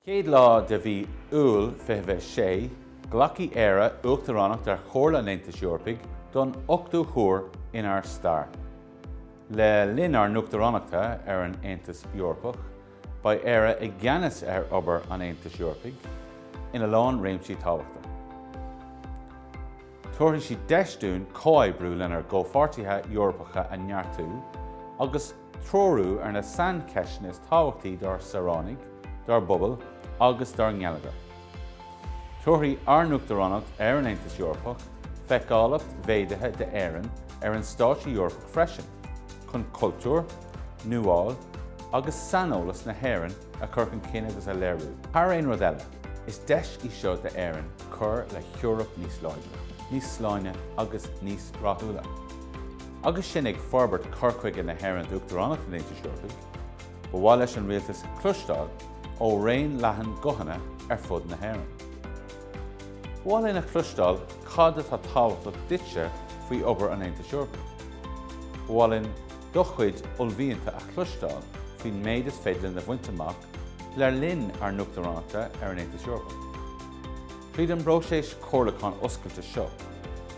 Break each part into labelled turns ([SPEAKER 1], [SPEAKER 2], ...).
[SPEAKER 1] Chéad lá de mhí Iúil 2026, glacfaidh Éire uachtaránacht ar Chomhairle an Aontais Eorpaigh don ochtú huair inár stair. Le linn ár n-uachtaránachta ar an Aontas Eorpach, beidh Éire i gceannas ar obair an Aontais Eorpaigh ina lán réimsí tábhachtacha. Tabharfaidh sí deis dúinn comhoibriú lenár gcomhpháirtithe Eorpacha a neartú agus treorú ar na saincheisteanna is tábhachtaí dár saoránaigh, dár bpobail agus dár ngeilleagar. Tabharfaidh ár n-uachtaránacht ar an Aontas Eorpach feiceálacht mhéadaithe d'Éirinn ar an stáitse Eorpach freisin, chun cultúr, nuáil agus saineolas na hÉireann a chur chun cinn agus a léiriú. Thar aon rud eile, is deis í seo d'Éirinn cur le hEoraip níos láidre, níos sláine agus níos rathúla. Agus sinn ag forbairt cur chuige na hÉireann d'Uachtaránacht an Aontais Eorpaigh, ba mhaith leis an Rialtas cloisteáil ó raon leathan guthanna ar fud na hÉireann. Ba mhaith linn a chloisteáil cad atá tábhachtach duitse faoi obair an Aontais Eorpaigh. Ba mhaith linn do chuid uaillmhianta a chloisteáil faoin méid is féidir linn a bhaint amach le linn ár n-uachtaránachta ar an Aontas Eorpach. Tríd an bpróiseas comhairliúcháin oscailte seo,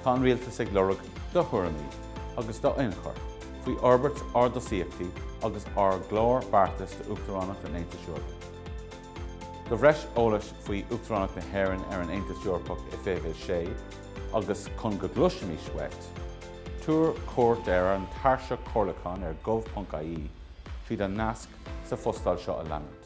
[SPEAKER 1] tá an Rialtas ag lorg do thuairimí agus d'ionchur faoi fhorbairt ár dtosaíochtaí agus ár gclár beartais d'Uachtaránacht an Aontais Eorpaigh. Do bhreis eolais faoi Uachtaránacht na hÉireann ar an Aontas Eorpach i 2026 agus chun go gcloisfimis uait, tabhair cuairt ar an tairseach comhairliúcháin ar gov.ie tríd an nasc sa phostáil seo a leanann.